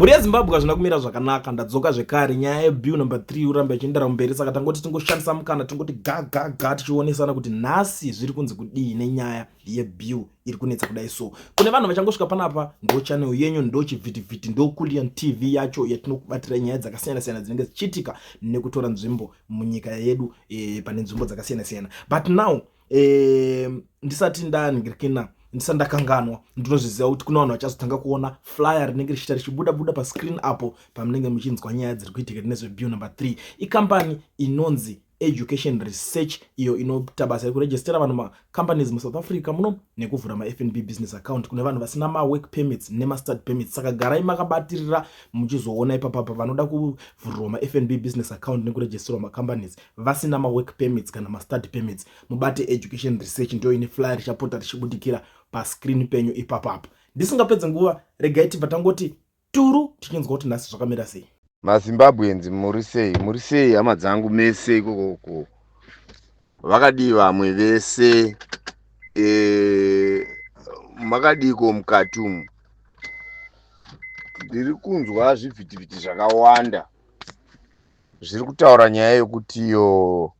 Mhuri yeZimbabwe, hazvina kumira zvakanaka. Ndadzoka zvekare. Nyaya yebill number 3 uramba ichiendera mberi, saka tangoti tingoshandisa mukana, tingoti ga ga ga, tichionesana kuti nhasi zviri kunzi kudii nenyaya yebill iri kunetsa kudai. So kune vanhu vachangosvika panapa, ndo channel yenyu, ndo chivhitivhiti, ndo Kulian TV yacho yatinokubatira nyaya dzakasiyana siyana dzinenge dzichiitika nekutora nzvimbo munyika yedu, pane nzvimbo dzakasiyana siyana. But now, ndisati ndanhingirikina, ndisati ndakanganwa, ndinozviziva kuti kuna vanhu vachazotanga kuona flyer rinenge richiita richibuda buda pascreen apo pamunenge muchinzwa nyaya dziri kuitika nezvebill number 3. Ikambani inonzi Education Research, iyo inoita basa rekurejistera vanhu, macompanies muSouth Africa muno, nekuvhura maFNB business account kune vanhu vasina mawork permits nemastudy permits. Saka garai makabatirira muchizoona ipapapa vanoda kuvhurirwa maFNB business account nekurejisterwa macompanies vasina mawork permits kana mastudy permits, mubate Education Research. Ndo ine flyer richapota richibudikira pascreen penyu ipapapa. Ndisingapedze nguva, regai tibva tangoti turu tichinzwa kuti nhasi zvakamira sei. MaZimbabweans, muri sei? Muri sei, hama dzangu mese ikokoko? Vakadii vamwe vese? Makadiko mukati umu? Ndiri kunzwa zvivhitivhiti zvakawanda zviri kutaura nyaya yekuti iyo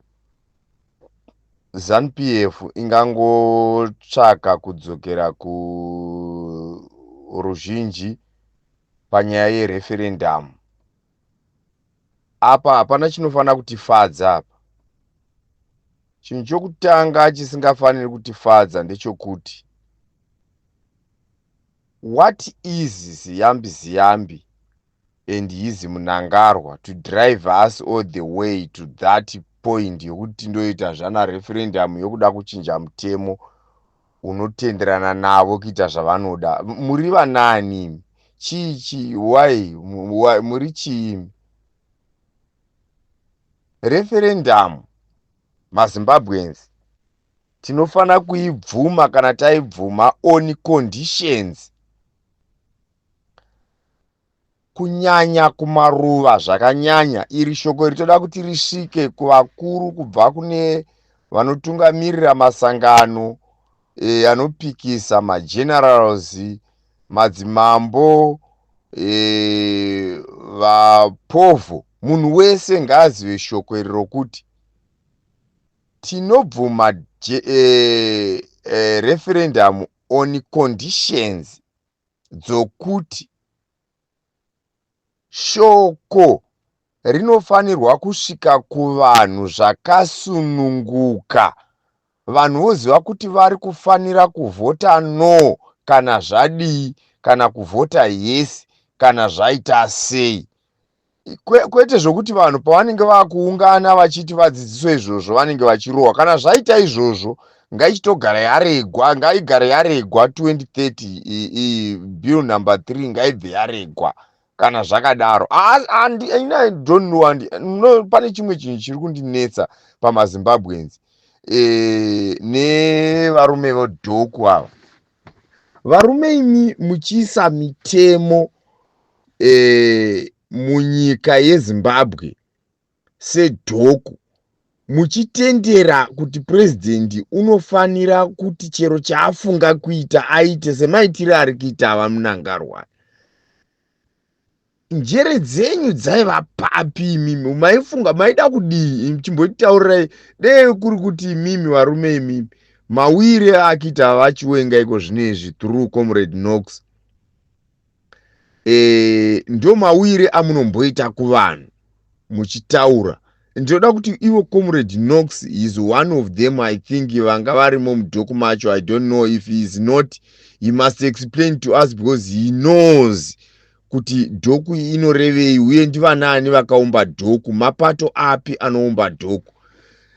ZANU PF ingangotsvaka kudzokera kuruzhinji panyaya yereferendamu. Apa hapana chinofanira kutifadza apa. Chinhu chokutanga chisingafaniri kutifadza ndechekuti, what is Ziyambi Ziyambi and his Mnangagwa to drive us all the way to that point yokuti tindoita zvana referendum yokuda kuchinja mutemo unotenderana navo kuita zvavanoda? Muri vanani? Chii chii? Why muri chii? Referendum, maZimbabweans, tinofanira kuibvuma kana taibvuma on conditions, kunyanya kumaruva zvakanyanya. Iri shoko iri toda kuti risvike kuvakuru, kubva kune vanotungamirira masangano anopikisa, magenerals, madzimambo, vapovho. Munhu wese ngaazive shoko iri rokuti tinobvuma referendum on conditions dzokuti shoko rinofanirwa kusvika kuvanhu zvakasununguka, vanhu voziva kuti vari kufanira kuvhota no kana zvadii, kana kuvhota yes kana zvaita sei, kwete zvokuti vanhu pavanenge vakuungana vachiti vadzidziswe izvozvo, vanenge vachirohwa. Kana zvaita izvozvo, ngaichitogara yaregwa, ngaigare yaregwa. 2030 bill number 3 ngaibve yaregwa kana zvakadaro. I don't know, no, pane chimwe chinhu chiri kundinetsa pamaZimbabweans nevarume vodhoku ava. Varume imi, muchiisa mitemo munyika yeZimbabwe sedhoku, muchitendera kuti purezidendi unofanira kuti chero chaafunga kuita aite, semaitiro ari kuita vaMnangagwa, njere dzenyu dzaiva papi imimi? Maifunga maida kudii? Chimbotaurirai. Dei kuri kuti imimi varume imimi, mawire akuita vaChiwenga iko zvino izvi through Comrade Knox, ndo mawire amunomboita kuvanhu muchitaura. Ndinoda kuti ivo Comrade Knox is one of them, I think, vanga varimo mudhoku macho. I don't know if he is not, he must explain to us because he knows kuti dhoku inorevei uye ndivanani vakaumba dhoku, mapato api anoumba dhoku.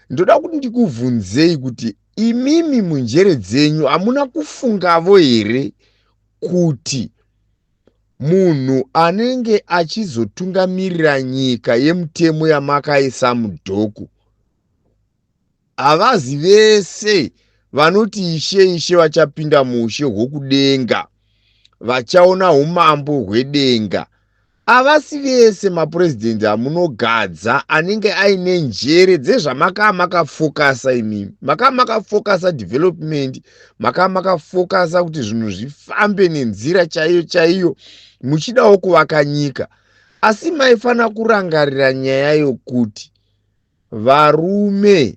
Ndoda kuti ndikubvunzei kuti imimi munjere dzenyu hamuna kufungavo here kuti munhu anenge achizotungamirira nyika yemutemo yamakaisa mudhoku, havazi vese vanoti "Ishe, Ishe" vachapinda muushe hwokudenga, vachaona umambo hwedenga. Havasi vese mapurezidendi amunogadza anenge aine njere dzezvamakaa makafokasa imimi. Makaa makafokasa development, makaa makafokasa kuti zvinhu zvifambe nenzira chaiyo chaiyo muchidawo kuvaka nyika. Asi maifanira kurangarira nyaya yokuti varume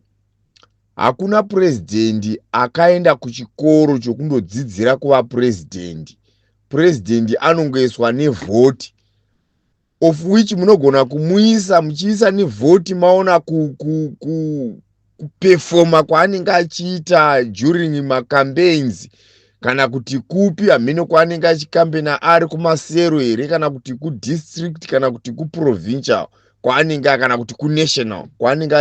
hakuna purezidendi akaenda kuchikoro chokundodzidzira kuva purezidendi. Purezidendi anongoiswa nevhoti of which munogona kumuisa muchiisa nevhoti maona kupefoma kwaanenge achiita during macampaigns kana kuti kupi hameno kwaanenge achikambena ari kumasero here kana kuti kudistrict kana kuti kuprovincial kwaanenge kana kuti kunational kwaanenge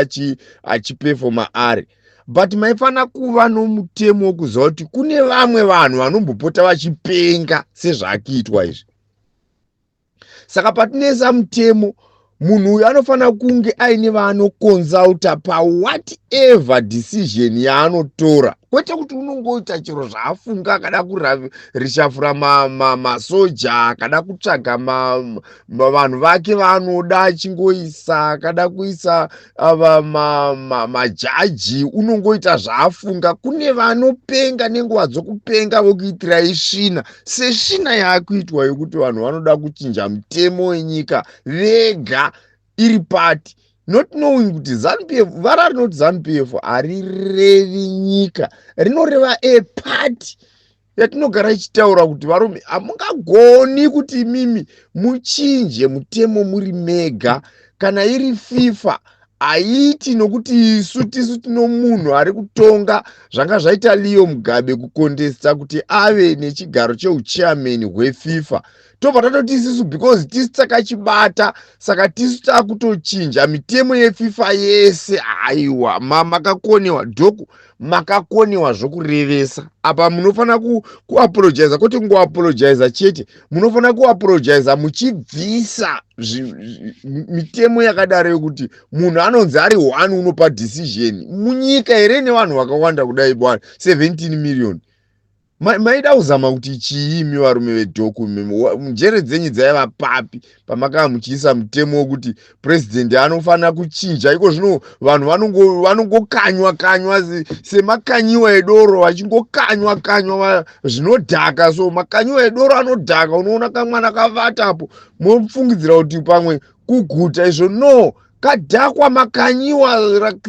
achipefoma ari but maifanira kuva nomutemo wekuziva kuti kune vamwe vanhu vanombopota vachipenga sezvaakuitwa izvi saka patinoisa mutemo munhu uyu anofanira kunge aine vaanokonsulta pawhatever decision yaanotora kwete kuti unongoita chero zvaafunga akada kurishafura masoja ma, ma akada kutsvaga vanhu vake vaanoda achingoisa akada kuisa majaji ma, ma unongoita zvaafunga kune vanopenga nenguva dzokupenga vokuitirai svina sesvina yaakuitwa yokuti vanhu vanoda kuchinja mutemo wenyika vega iri pati not knowing kuti zanupf vara rinoti zanupf harirevi nyika rinoreva a party yatinogara ichitaura kuti varume hamungagoni kuti imimi muchinje mutemo muri mega kana iri fifa haiti nokuti isu tisu tino munhu ari kutonga zvanga zvaita leo mugabe kukondesta kuti ave nechigaro cheuchairman hwefifa tobva tatoti isisu because tisu takachibata saka tisu takutochinja mitemo yefifa yese aiwa makakonewa dhoku makakonewa zvokurevesa apa munofanira kuapologiza kwete kungoapologiza chete munofanira kuapologiza muchibvisa mitemo yakadaro yokuti munhu anonzi ari one unopa decision munyika here nevanhu vakawanda kudai bwana 17 million maida kuzama kuti chii imi varume vedhoku njere dzenyu dzaiva papi pamakava muchiisa mutemo wekuti purezidendi anofanira kuchinja iko zvino vanhu vanongokanywa kanywa semakanyiwa edoro vachingokanywa kanywa zvinodhaka so makanyiwa edoro anodhaka unoona kamwana kavatapo mofungidzira kuti pamwe kuguta izvo no kadhakwa makanyiwa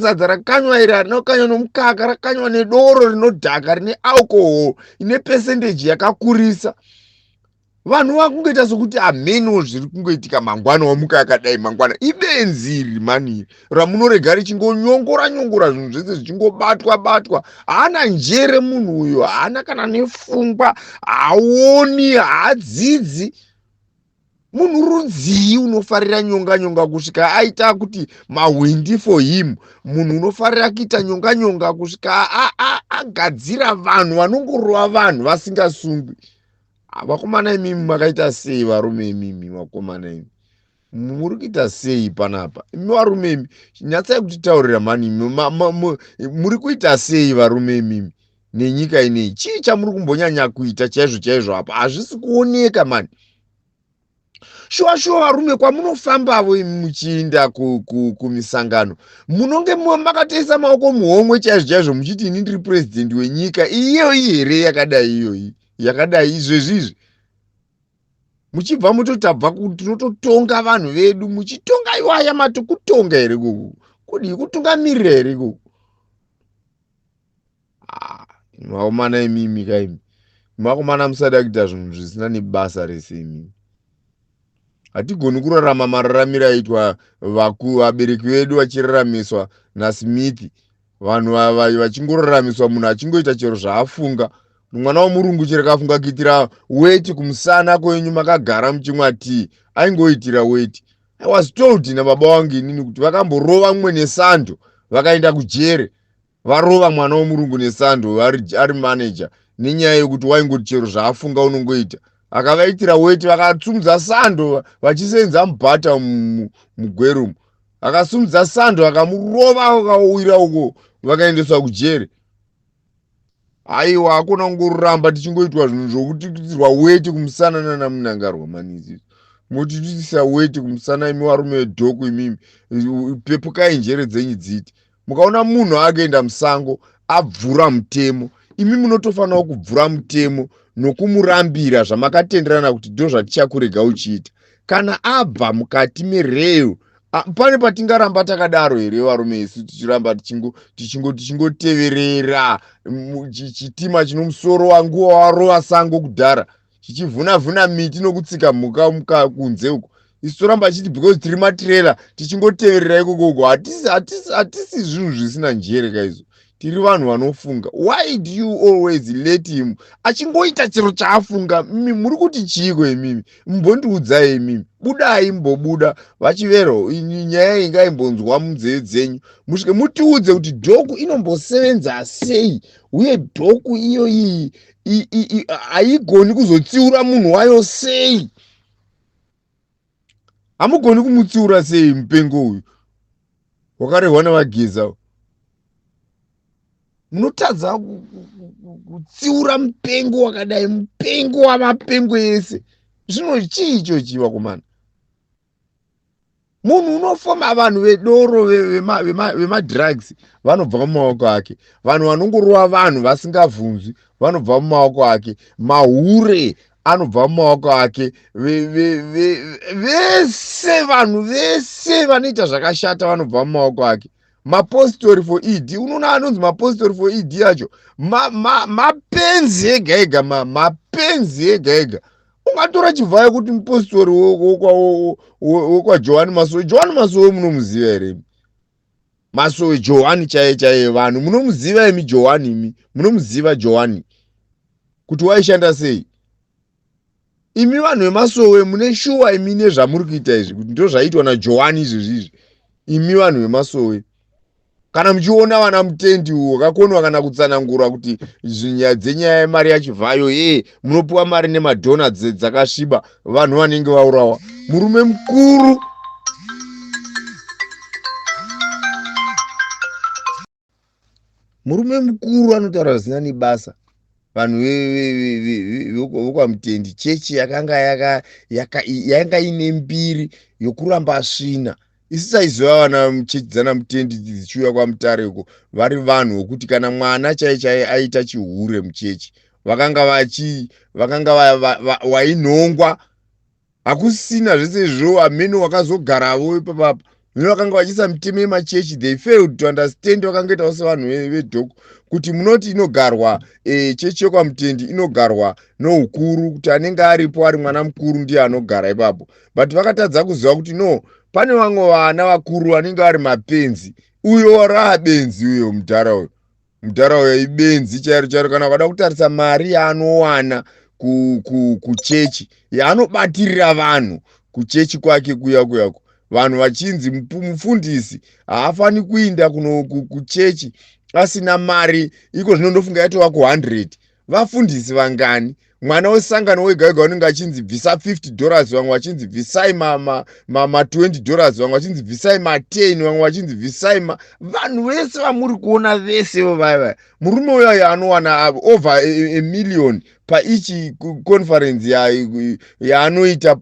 sadza rakanywa iri harinakanywa nomukaka rakanywa nedoro rinodhaka rine alcohol ine pesendeji yakakurisa vanhu vakungoita sokuti hameno zviri kungoitika mangwana wamuka yakadai mangwana ibenzi iri mani iri ramunorega richingonyongora nyongora zvinhu zvese zvichingobatwa batwa haana njere munhu uyo haana kana nefungwa haaoni haadzidzi munhu rudzii unofarira nyonga nyonga kusvika aita kuti mahwindi for him munhu unofarira kuita nyonga nyonga kusvika agadzira vanhu vanongorova vanhu vasingasungwi ah, vakomana imimi makaita sei varume imimi vakomana imi muri kuita sei panapa imi varume imi nyatsai kutitaurira mhani imi muri kuita sei varume imimi nenyika ineyi chii chamuri kumbonyanya kuita chaizvo chaizvo apa hazvisi kuoneka mani shuwa shuwa varume kwamunofambavo imi muchiinda kumisangano munonge makatoisa maoko muhomwe chaizvo chaizvo muchiti ini ndiri purezidendi wenyika iyoyi here yakadai iyoyi yakadai izvezvi izvi muchibva mutotabva tinototonga vanhu vedu muchitonga iwaya mati kutonga here kuku kudii kutungamirira here kuku ah, vakomana imimi ka imi vakomana musada kuita zvinhu zvisina nebasa rese imimi hatigoni kurarama mararamiro aitwa vabereki vedu vachiraramiswa nasmith vanhu vachingoraramiswa munhu achingoita chero zvaafunga mwana womurungu chero kafunga kuitira weti kumusana kwenyu makagara muchimwa tii aingoitira weti i was told nababa wangu inini kuti vakamborova mumwe nesando vakaenda kujere varova mwana womurungu nesando ari manager nenyaya yekuti waingoti chero zvaafunga unongoita akavaitira weti vakatsumudza sando vachisenza mubhata mugwerumu akasumudza sando akamurova akawira uko vakaendeswa kujeri aiwa hakuna kungoramba tichingoitwa zvinhu zvokutiitirwa weti kumusana nana munangarwa manizi Motiitisa weti kumusana imi varume vedhoku imimi. Pepukai njere dzenyu dziite. Mukaona munhu akuenda musango abvura mutemo, imi munotofanirawo kubvura mutemo nokumurambira zvamakatenderana kuti ndozvatichakurega uchiita. Kana abva mukati merail, pane patingaramba takadaro here varume isu tichiramba tichingoteverera chitima chino musoro wanguva warova sango kudhara chichivhuna vhuna miti nokutsika mhuka muka kunze uko isu toramba chiti because tiri matirela tichingoteverera ikoko uko hatisi zvinhu zvisina njere kaizvo tiri vanhu vanofunga. Why do you always let him achingoita chero chaafunga? Mimi muri kuti chiiko imimi? Mbondiudzai imimi, budai mbobuda vachivero nyaya iyi ngaimbonzwa munzeve dzenyu, musvike mutiudze kuti dhoku inombosevenza sei, uye dhoku iyo iyi haigoni kuzotsiura munhu wayo sei? Hamugoni kumutsiura sei mupengo uyu wakarehwa navageza? Munotadza kutsiura mupengo wakadai, mupengo wamapengo ese. Zvino chii ichochi vakomana? Munhu unofoma vanhu vedoro, vemadrugs vanobva mumaoko ake, vanhu vanongorova vanhu vasingabvunzwi vanobva mumaoko ake, mahure anobva mumaoko ake, vese vanhu vese vanoita zvakashata vanobva mumaoko ake. Mapostori for ED, unoona anonzi mapostori for ED acho mapenzi ega ega, mapenzi ega ega. Ungatora Chivhayo kuti mupostori wekwaJohani Masowe? Johani Masowe munomuziva here? Masowe Johani chaiye chaiye, vanhu munomuziva imi? Johani imi munomuziva Johani kuti waishanda sei? Imi vanhu vemasowe mune shuwa imi nezvamuri kuita izvi kuti ndo zvaiitwa naJohani izvezvi izvi? Imi vanhu vemasowe, kana muchiona vana mutendi wakakonwa kana kutsanangura kuti dzenyaya yemari yaChivhayo, ye munopiwa mari nemadhona dzakasviba, vanhu vanenge vaurawa, murume mukuru, murume mukuru anotaura zvisina nebasa. Vanhu vekwaMutendi, chechi yakanga yanga ine mbiri yokuramba svina. Isu taiziva vana chechi dzana Mutendi dzichiuya kwaMutare uko vari vanhu vokuti kana mwana chai chai aita chihure muchechi, vakanga vachi vakanga wainhongwa. Hakusina zvese izvo, amene wakazogaravo ipapapa nevakanga vachiisa mitemo yemachechi, they failed to understand. Vakangoitawo sevanhu vedhoko kuti munoti inogarwa chechi yekwaMutendi inogarwa noukuru, kuti anenge aripo ari mwana mukuru ndiye anogara ipapo, but vakatadza kuziva kuti no, pane vamwe vana vakuru vanenge vari mapenzi. Uyo raabenzi uyo, mudhara uyo, mudhara uyo ibenzi chairo chairo. Kana ukada kutarisa mari yaanowana kuchechi, yaanobatirira vanhu kuchechi kwake kuya kuyako, vanhu vachinzi mufundisi haafani kuinda kuchechi asina mari. Iko zvino ndofunga yatova ku100. Vafundisi vangani? Mwana wesangano wega wega unenge achinzi bvisa $50, vamwe vachinzi bvisai ma$20, vamwe vachinzi bvisai ma10, vamwe vachinzi bvisai ma. Vanhu vese vamuri kuona vese vaya vaya, murume uyayo anowana over a million paichi conference yaanoita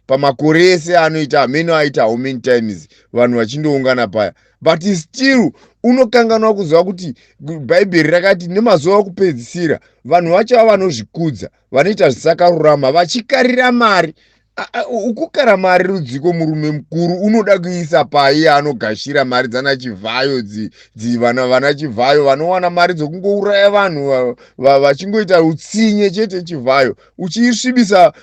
pamakore ese anoita. Hameno aita how many times vanhu vachindoungana paya, but still unokanganwa kuziva kuti Bhaibheri rakati nemazuva okupedzisira vanhu vachava vanozvikudza, vanoita zvisakarurama, vachikarira mari. Ukukara mari rudziko? Murume mukuru unoda kuisa pai anogashira mari dzana Chivhayo? Vana Chivhayo vanowana mari dzokungouraya vanhu vachingoita utsinye chete. Chivhayo uchiisvibisa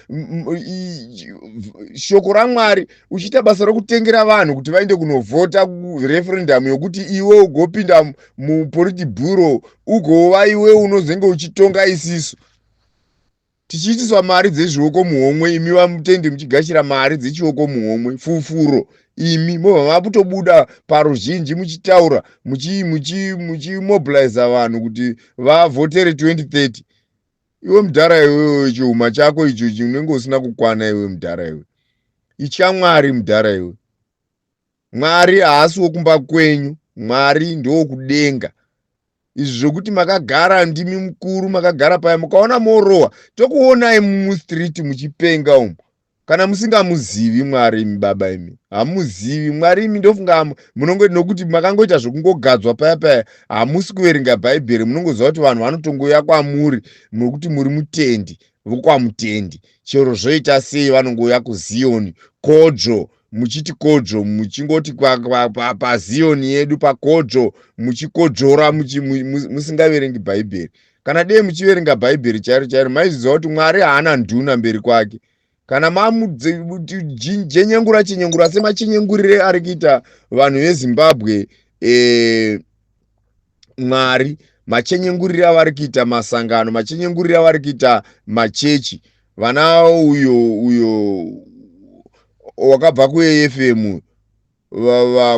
shoko raMwari, uchiita basa rokutengera vanhu kuti vaende kunovhota referendum yokuti iwe ugopinda mupolitburo, ugova iwe unozenge uchitonga isisu tichiitiswa mari dzezvioko muhomwe. Imi vamutendi muchigashira mari dzechioko muhomwe, fufuro imi mobva makutobuda paruzhinji muchitaura, muchimobiliza vanhu kuti vavhotere 2030. Iwe mudhara iwewe, chihuma chako icho unenge usina kukwana. Iwe mudhara iwe, itya Mwari mudhara iwe. Mwari haasi wokumba kwenyu, Mwari ndowokudenga. Izvi zvokuti makagara ndimi mukuru, makagara paya, mukaona morohwa tokuonai mumustreet muchipenga umu. Kana musingamuzivi Mwari imi baba imi, hamuzivi Mwari imi, ndofunga munongo nokuti makangoita zvekungogadzwa paya paya, hamusi kuverenga Bhaibheri, munongoziva kuti vanhu vanotongouya kwamuri nokuti muri mutendi vokwamutendi. Chero zvoita sei vanongouya kuZiyoni kodzvo, muchiti kodzvo, muchingoti paZiyoni yedu pakodzvo, muchikodzvora musingaverengi Bhaibheri. Kana dei muchiverenga Bhaibheri chairo chairo, maiziva kuti Mwari haana nduna mberi kwake. Kana mamujenyengura chenyengura semachenyengurire ari kuita vanhu veZimbabwe Mwari, machenyengurire avari kuita masangano, machenyengurire avari kuita machechi, vana uyo uyo wakabva kuAFM,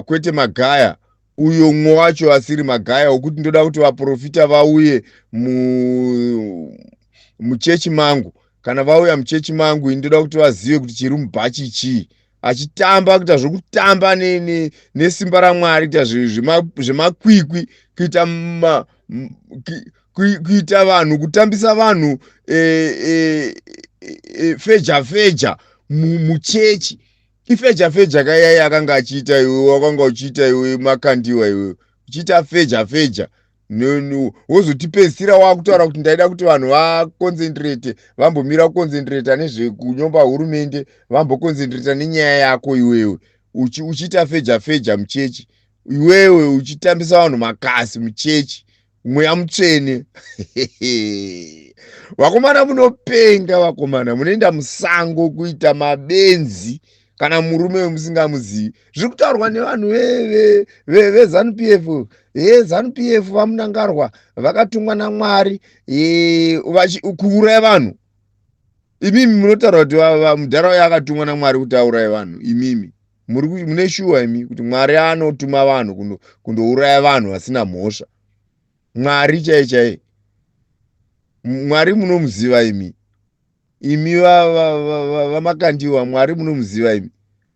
kwete Magaya uyo, mumwe wacho asiri Magaya, wokuti ndoda kuti vaprofita vauye muchechi mangu. Kana vauya muchechi mangu, ndoda kuti vazive kuti chiri mubhachi chii. Achitamba, kuita zvokutamba nesimba raMwari, kuita zvemakwikwi, kuita kuita vanhu, kutambisa vanhu feja feja muchechi. Ifeja feja kaiyai akanga achiita iwe, wakanga uchiita iwe Makandiwa, iwe uchiita feja feja, wozotipedzisira wakutaura kuti ndaida kuti vanhu vaconcentrate, vambomira kuconcentrata nezvekunyomba hurumende, vamboconcentrata nenyaya yako iwewe. Uchiita feja feja muchechi iwewe, uchitambisa vanhu makasi muchechi, mweya mutsvene. Vakomana munopenga, vakomana munoenda musango kuita mabenzi kana murume wemusingamuzivi. Zviri kutaurwa nevanhu veZANU PF, veZANU PF, vaMunangarwa vakatumwa naMwari kuuraya vanhu. Imimi munotaura kuti mudharaunda akatumwa naMwari kuti auraye vanhu. Imimi mune shuwa imi kuti Mwari anotuma vanhu kundouraya vanhu vasina mhosva? Mwari chai chai, Mwari munomuziva imi? Imi vaMakandiwa, Mwari munomuziva imi?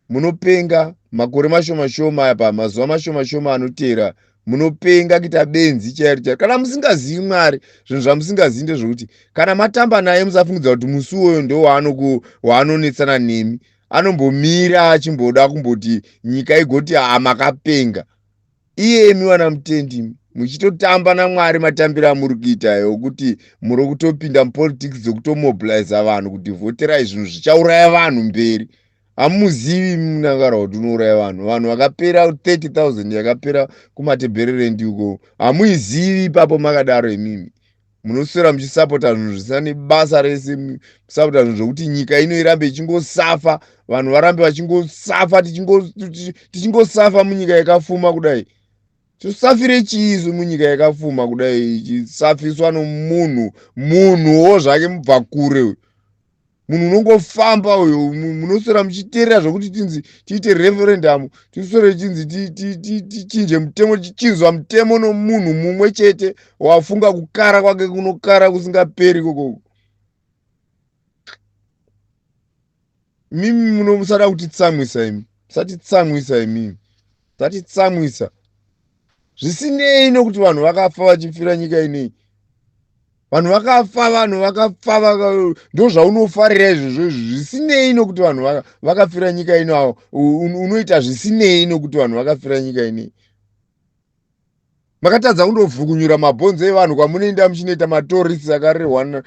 Munopenga. Makore mashoma shoma apa, mazuva mashoma shoma anoteera, munopenga kuita benzi chairo chairo kana musingazivi Mwari. Zvinhu zvamusingazivi ndezvokuti kana matamba naye, musafungidza kuti musi uwoyo ndo waanonetsana nemi. Anombomira achimboda kumboti nyika igoti ha, makapenga. Iyemi vana mutendi muchitotamba naMwari matambiro amuri kuita ekuti muri kutopinda mupolitics dzekutomobiliza vanhu kuti vhoterai zvinhu zvichauraya vanhu mberi. Hamuzivi Munangara kuti unouraya vanhu. Vanhu vakapera 30 000 yakapera kuMatebhererendi uko, hamuizivi ipapo makadaro. Imimi munoswera muchisapota zvinhu zvisina nebasa rese, musapota zvinhu zvokuti nyika ino irambe ichingosafa, vanhu varambe vachingosafa, tichingosafa munyika yakafuma kudai. Tosafire chiizvo munyika yakafuma kudai, ichisafiswa nomunhu, munhuwo zvake mubva kure, munhu unongofamba uyo? Munoswera muchiteerera zvokuti tinzi tiite referendum, tiswere chinzi tichinje mutemo, tichinzwa mutemo nomunhu mumwe chete wafunga kukara kwake kunokara kusingaperi kokoko. Mimi munosada kutitsamwisa imi, musatitsamwisa imimi, musatitsamwisa. Zvisinei nokuti vanhu vakafa vachifira nyika inei, vanhu vakafa, vanhu vakafa, ndo zvaunofarira izvozvo izvo. Zvisinei nokuti vanhu vakafira nyika ino avo, unoita zvisinei nokuti vanhu vakafira nyika inei. Makatadza kundovhukunyura mabhonzo evanhu kwamunoenda muchinoita matourists akarehwa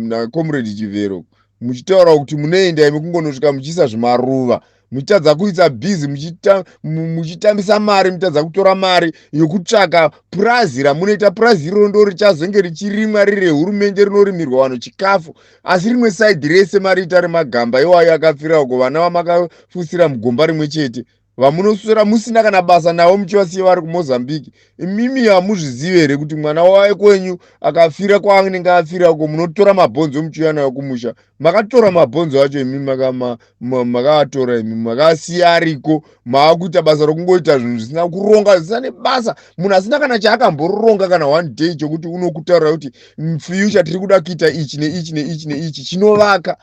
nacomrade Chivero, muchitaura kuti munoenda imi kungonosvika muchiisa zvimaruva, muchitadza kuisa bhizi, muchitambisa mari, muchitadza kutora mari yokutsvaka purazi ramunoita. Purazi iroro ndo richazonge richirimwa riri rehurumende, rinorimirwa vanhu chikafu, asi rimwe side rese mariita remagamba iwayo akafira uko, vana vamakafusira mugomba rimwe chete, vamunoswera musina kana basa navo, muchivasiya vari kuMozambique. Imimi hamuzvizivi here kuti mwana wekwenyu akafira kwaanenge afira uko, munotora mabhonzo muchiuya nayo kumusha? Makatora mabhonzo acho imi, makaatora imi, makasiya ariko. Maakuita basa rokungoita zvinhu zvisina kuronga, zvisina nebasa. Munhu asina kana chaakamboronga kana one day chokuti unokutaurira kuti future tiri kuda kuita ichi neichi neichi neichi chinovaka.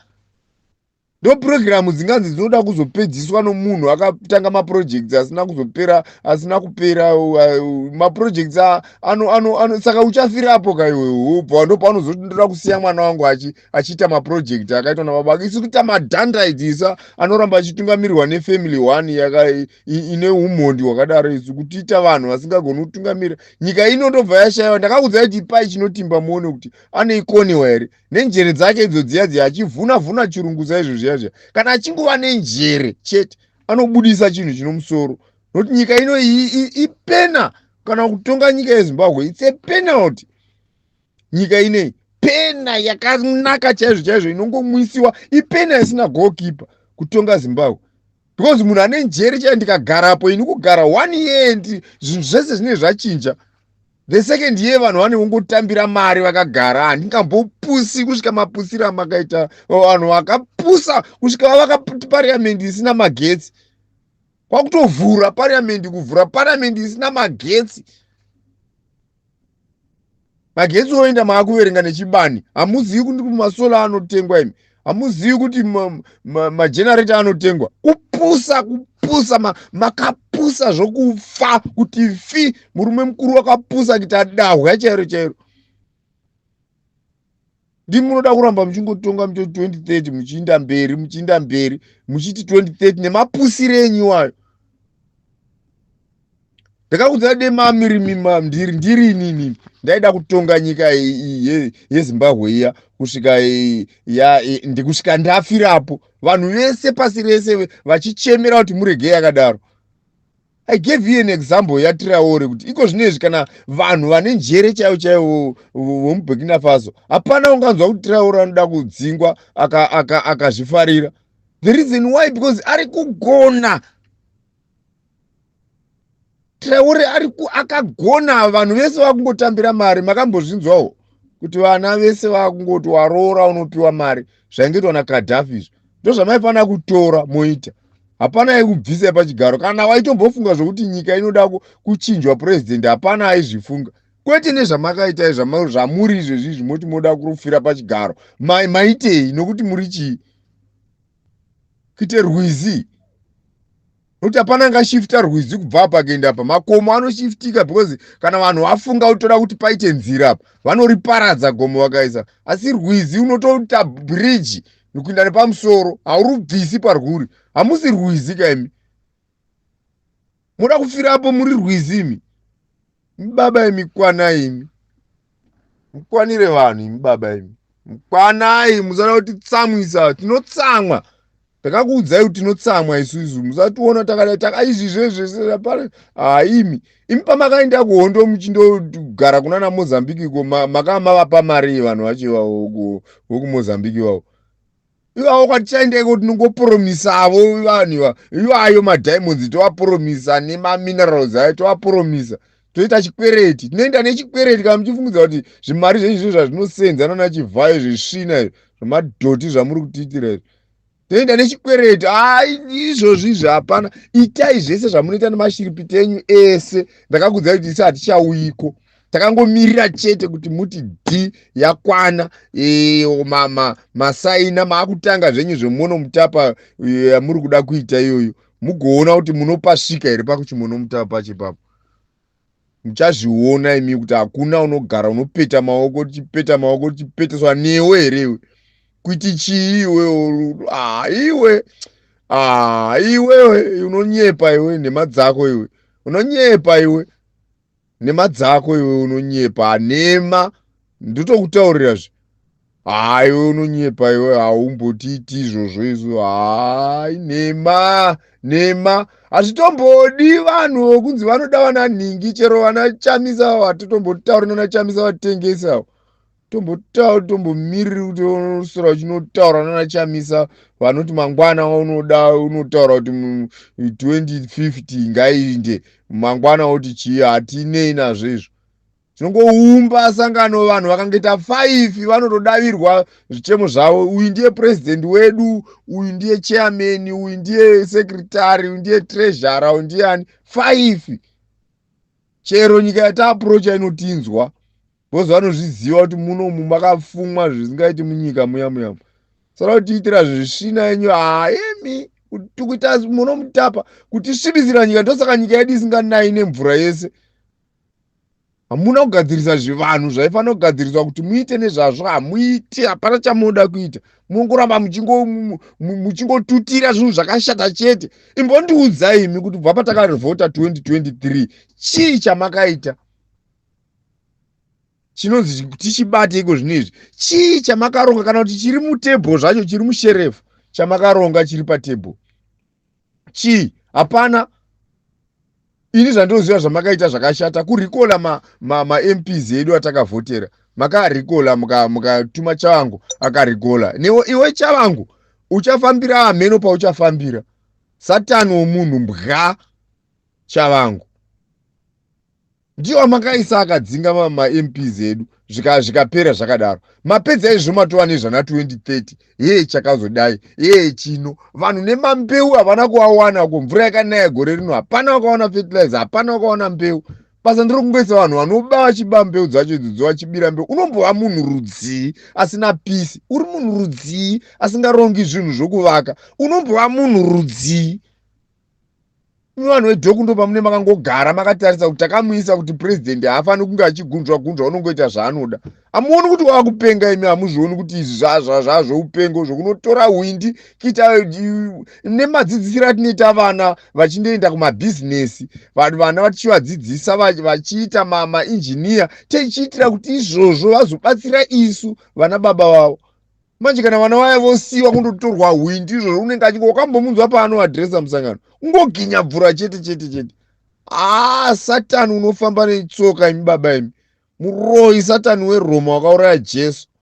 Ndo purogiramu dzinganzi dzinoda kuzopedziswa nomunhu akatanga maprojects asina kuzopera, asina kupera maprojects ano, ano, ano, saka uchafirapo kaiwe ubva ndopaunozoti ndoda kusiya mwana wangu achiita maproject akaitwa nababa ake. Isi kuita madhanda idzisa anoramba achitungamirirwa nefamily one yaka ine umhondi hwakadaro. Isu kutiita vanhu vasingagoni kutungamira nyika ino, ndobva yashayiwa. Ndakakudzai kuti ipai Chinotimba muone kuti anoikoniwa here nenjere dzake idzo dziya dziya, achivhuna vhuna chirungu saizvo zviya zviya. Kana achingova nenjere chete, anobudisa chinhu chino musoro, nokuti nyika ino ipena. Kana kutonga nyika yeZimbabwe, it's a penalty. Nyika inei pena yakanaka chaizvo chaizvo, inongomwisiwa, ipena isina goalkeeper kutonga Zimbabwe, because munhu ane njere chaiyo, ndikagarapo ini, kugara one year, zvinhu zvese zvinenge zvachinja. The second year, vanhu vane vongotambira mari vakagara. Handingambopusi kusvika mapusiro amakaita. Vanhu vakapusa kusvika vavaka pariamendi isina magetsi, kwakutovhura pariamendi, kuvhura pariamendi isina magetsi. Magetsi oenda, maakuverenga nechibani. Hamuzivi kuti masolar anotengwa imi, hamuzivi kuti magenerator anotengwa. Kupusa, kupusa, makapusa zvokufa kuti fi. Murume mukuru wakapusa kuita dahwa chairo chairo. Ndi munoda kuramba muchingotonga mucho 2030, muchiinda mberi, muchiinda mberi, muchiti 2030 nemapusiro enyu iwayo. Ndakakudzai demamirimi, ndiri inini ndaida kutonga nyika yeZimbabwe iya kusvika ndikusvika ndafirapo, vanhu vese pasi rese vachichemera kuti muregei yakadaro. I gave you an example yaTraore, kuti iko zvinezvi kana vanhu vane njere chaivo chaivo vomuBurkina Faso, hapana unganzwa kuti Traore anoda kudzingwa akazvifarira. The reason why, because ari kugona. Traore ari akagona. Vanhu vese vakungotambira mari. Makambozvinzwawo kuti vana vese vakungoti waroora unopiwa mari, zvaingoitwa naKadhafi. Izvo ndo zvamaifanira kutora moita. Hapana yekubvisa pachigaro. Kana waitombofunga zvokuti nyika inoda kuchinjwa purezidendi, hapana aizvifunga, kwete nezvamakaita zvamuri izvezvi. Moti moda kufira pachigaro, maitei? Nokuti muri chii? Kuite rwizi, nokuti hapana angashifta rwizi kubva apa kuenda apa. Makomo anoshiftika because kana vanhu vafunga kutoda kuti paite nzira apa, vanoriparadza gomo vakaisa. Asi rwizi unotoita bridge kuinda nepamusoro, haurubvisi parwuri. Hamusi rwizi kaimi, muda kufirapo muri rwizi imi. Baba imi, kwanai imi, mukwanire vanhu imi. Baba imi, mukwanai, musada kuti tsamwisa. Tinotsamwa, ndakakuudzai kuti tinotsamwa isusu. Musationa takadai takaizvi zvezvese haimi. Imi pamakaenda kuhondo muchindogara kuna naMozambique iko, makaa mavapa mari vanhu vacho ivavo vokuMozambique ivavo ivavo. Kwatichaendaiko, tinongopromisavo vanhu iva ivayo madiamonds, tovapromisa nemaminerals ayo, tovapromisa, toita chikwereti, tinoenda nechikwereti. Kana muchifungidza kuti zvimari zvenyu zvo zvazvinosenza nana Chivhayo, zvisvina izvo, zvemadhoti zvamuri kutiitira izvo, toenda nechikwereti. Ai, izvozvi izvi hapana. Itai zvese zvamunoita nemashiripiti enyu ese. Ndakakudzai kuti isi hatichauyiko, takangomirira chete kuti muti d yakwana. E, masaina maakutanga zvenyu zvemuno mutapa yamuri kuda kuita iyoyo, mugoona kuti munopasvika here pakuchimono mutapa pacho ipapo. Muchazviona imi kuti hakuna unogara unopeta maoko, tichipeta maoko, tichipeteswa newe here iwe? Kuti chii iwe? Ah, iwe, ah, iwewe unonyepa iwe, nhema dzako iwe, unonyepa iwe, nhema dzako iwe, unonyepa nhema, ndotokutaurira zve. Ha, iwe unonyepa iwe, haumbotiiti izvozvo izvo. Hai, nhema, nhema. Hazvitombodi vanhu vokunzi vanoda vana nhingi, chero vana Chamisa. Hatitombotauri nana Chamisa, vatengesi avo. Tombotauri, tombomiriri kuti unoswera uchinotaura nana Chamisa vanoti mangwana unoda unotaura kuti 2050 ngaiinde, mangwana woti chii. Hatinei nazvo izvo. Tinongoumba sangano, vanhu vakangoita 5 vanotodavirwa zvichemo zvavo. Uyu ndiye purezidendi wedu, uyu ndiye chairman, uyu ndiye secretary, uyu ndiye treasurer, uyu ndiye ani. 5 chero nyika yataaprocha inotinzwa, because vanozviziva kuti munomu makafumwa zvisingaiti munyika muya muya. Sara kutiitira zvisvina yenyu haemi kuita munomutapa kutisvibisira nyika. Ndosaka nyika yedu isinganayi nemvura yese. Hamuna kugadzirisa zvivanhu zvaifanira kugadziriswa kuti muite nezvazvo. Hamuiti, hapana chamunoda kuita. Munongoramba muchingotutira zvinhu zvakashata chete. Imbondiudzai imi kuti kubva patakavhota 2023, chii chamakaita chinonzi tichibate iko zvino izvi? Chii chamakaronga, kana kuti chiri mutable zvacho, chiri musherefu chamakaronga, chiri patable chii? Hapana. Ini zvandinoziva zvamakaita zvakashata, kurecalla maMPs edu atakavhotera. Makarecalla, mukatuma Chavangu akarecalla. Iwe Chavangu, uchafambira ameno pauchafambira. Satani womunhu, mbwa Chavangu ndiwo makaisa akadzinga maMPs edu, zvikapera zvakadaro. Mapedza izvo, matova nezvana 2030. Yee, chakazodai, yee, chino vanhu nemambeu havana kuawana. Ko mvura yakanaya gore rino, hapana wakawana fertilizer, hapana wakawana mbeu. Basa ndiri kungoisa vanhu vanoba, vachiba mbeu dzacho idzodzo, vachibira mbeu. Unombova munhu rudzii asina peace? Uri munhu rudzii asingarongi zvinhu zvokuvaka? Unombova munhu rudzii? Vanhu veDoc, ndo pamune makangogara makatarisa kuti takamuisa kuti purezidendi haafaniri kunge achigunzva gunzva, unongoita zvaanoda. Hamuoni kuti wakupenga imi? Hamuzvioni kuti izvi zvazvoupengo zvokunotora hwindi kuita nemadzidzisiro atinoita vana vachindoenda kumabhizinesi, vana vatichivadzidzisa vachiita mainjiniya, tichiitira kuti izvozvo vazobatsira isu vana baba vavo? Manje kana vana vaya vosiyiwa kundotorwa hwindi izvozvo, unenge achingo wakambomunzwa paanoadhiresa musangano, ungoginya bvura chete chete chete. Haa, Satani unofamba netsoka imi baba imi, muroi, Satani weRoma wakauraya Jesu.